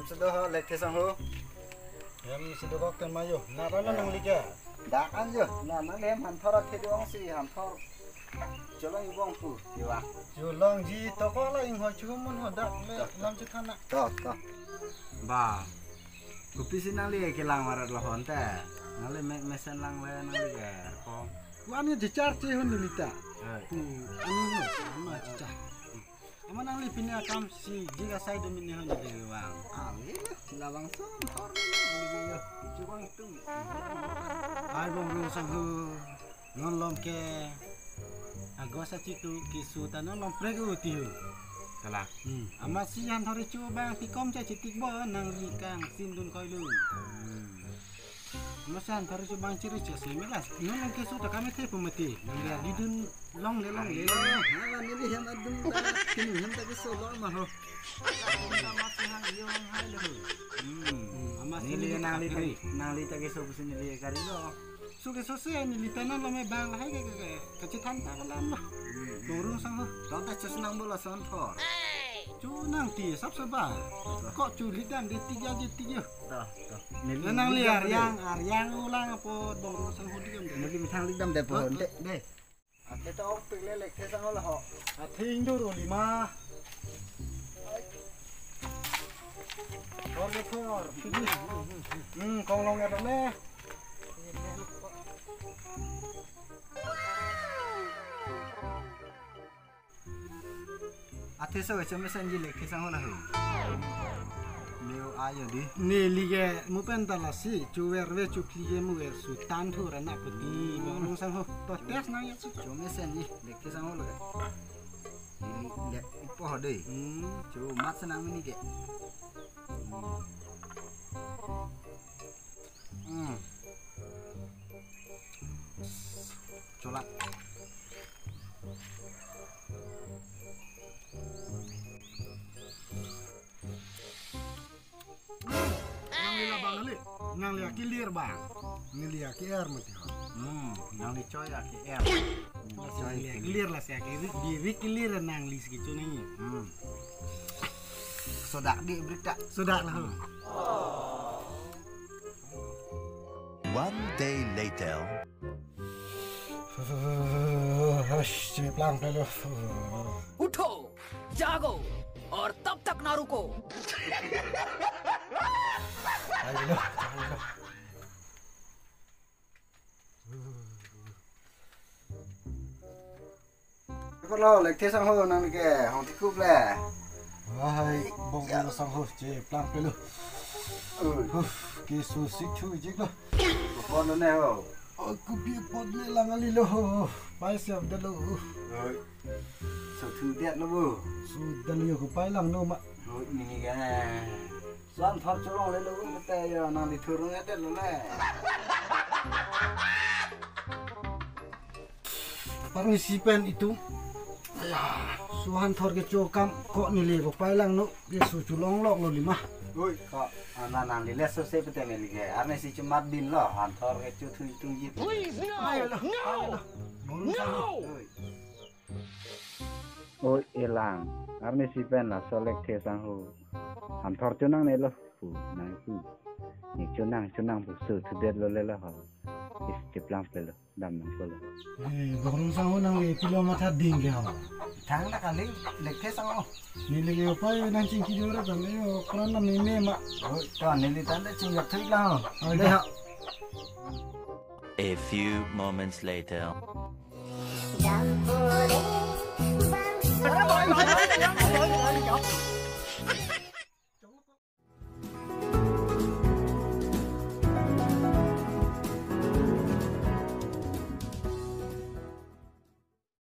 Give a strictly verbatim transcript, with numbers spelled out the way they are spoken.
Sudah ho, Lekthe sangho. Hem si dokok tema yo. Nara lo nangli ke. Dak an yo. Na nangli hem Hanthor athe do-ong si Hanthor. Cholong ibong pu. Iwa. Cholongji toko la inghoi chumun ho dak le lam chuthana. To, to. Ba. Kopi si nangli kelang varat lo hon te. Nangli mek mesen lang le nangli ke. Ko. Wani dichar che hon nilita. Eh. Hmm, ani ho, ama chicha. Ama nangli pine akam si jik asai do mene hon neli vang. Ah, iya, labangso Hanthor neli yo. Chubang tum. Ai Bongrung sangho. Non lom ke August achiklo keso ta non lom prek u ti ho. Kalang. Hmm. Amatsi Hanthor kecho abang pikom cha chitik bo nangli kang sindun koilu. Hmm. Amatsi Hanthor kecho abang chiri cha si melas. Non lom keso ta kami the pemati. Nangli adidun longle longle. Hala neli hem adun ta kini hem ta keso lo ma ho. Amatsi hang yo hang hai lo. Hmm. Amatsi neli neli nangli kari. Nangli ta keso pusi neli kari lo. Suke sose neli ta non lom abang lahai ke ke ke kachethan ta kalam lo. Hmm. Bongrung sangho. Tau ta chus nang bola son thor. Chu nang ti sap saba. Ko chu lidam de tiga je tiga. Dah, dah. Neli nangli lidam de. Aryang, aryang ulang apot Bongrung sangho lidam de. Neli methang lidam de po. Dah, de, de. Athe ta ok pik le Lekthe sangho la ho. Athe ingdur uli ma. Thor ke thor. Hmm, konglong ya ne. Athe so chomesen ji Lekthe sangho la ho. Neo ayo di. Neli ke mo pen ta lasi chuver ve chukli ke mo ver su tan thu rana peti Bongrung sangho. To test nang ya su. Chomesen ji Lekthe sangho lo. Neli le ipo ho de. Hmm. Chu mat senang mini ke. Hmm. Hmm. Chola. Nangli labang ali. Nangli akilir bang. Neli akier mati ho. Hmm, nangli choi akier. Nangli akilir la si akirik di rik kilir nangli si kecho nangji. Hmm. Sodak di brik ta. Sodak la ho. One day later. Hush, cheplang pelo. उठो, जागो और तब तक ना रुको। Ayo, ayo. Perlu Lekthe sangho nang ke hong tikup le. Wahai Bongrung sangho cheplang pelo. Ui. Huh, keso si thu jik lo. Kopi apot lo ne ho. Oh, kopi apot le lang ali lo ho. Pai siap de lo. Ui. So thu det lo bo. So det lo yo ko pai lang no ma. Ui, mini ke. Son thor cholongle lo mate yo nangli thurung edet lo le. Parni si pen itum. Aya, so Hanthor kecho akam ko neli ko pai lang no, keso cholong lok lo lima. Oi, ko, ana nangli le so se pete neli ke. Arne si chumat bin lo, Hanthor kecho thu itum ji. Please, no! Ayo lo, no! Ayo lo. Bongrung sangho. Oi. Oi, elang. Arni si pen laso Lekthe sangho. Hanthor chonangne lo. Pu, nang pu. Ne chonang, chonang pu so thu det lo le lo ho. Is cheplang pelo. Dam nang pelo. Eh, Bongrung sangho nangli pilo matha ding ke ho. Thang na kali, Lekthe sangho. Neli ke upai nang chingki jora kan, eh, ukuran na meme ma. Oh, to neli tanda chingki thik la ho. Oh, de ho. A few moments later.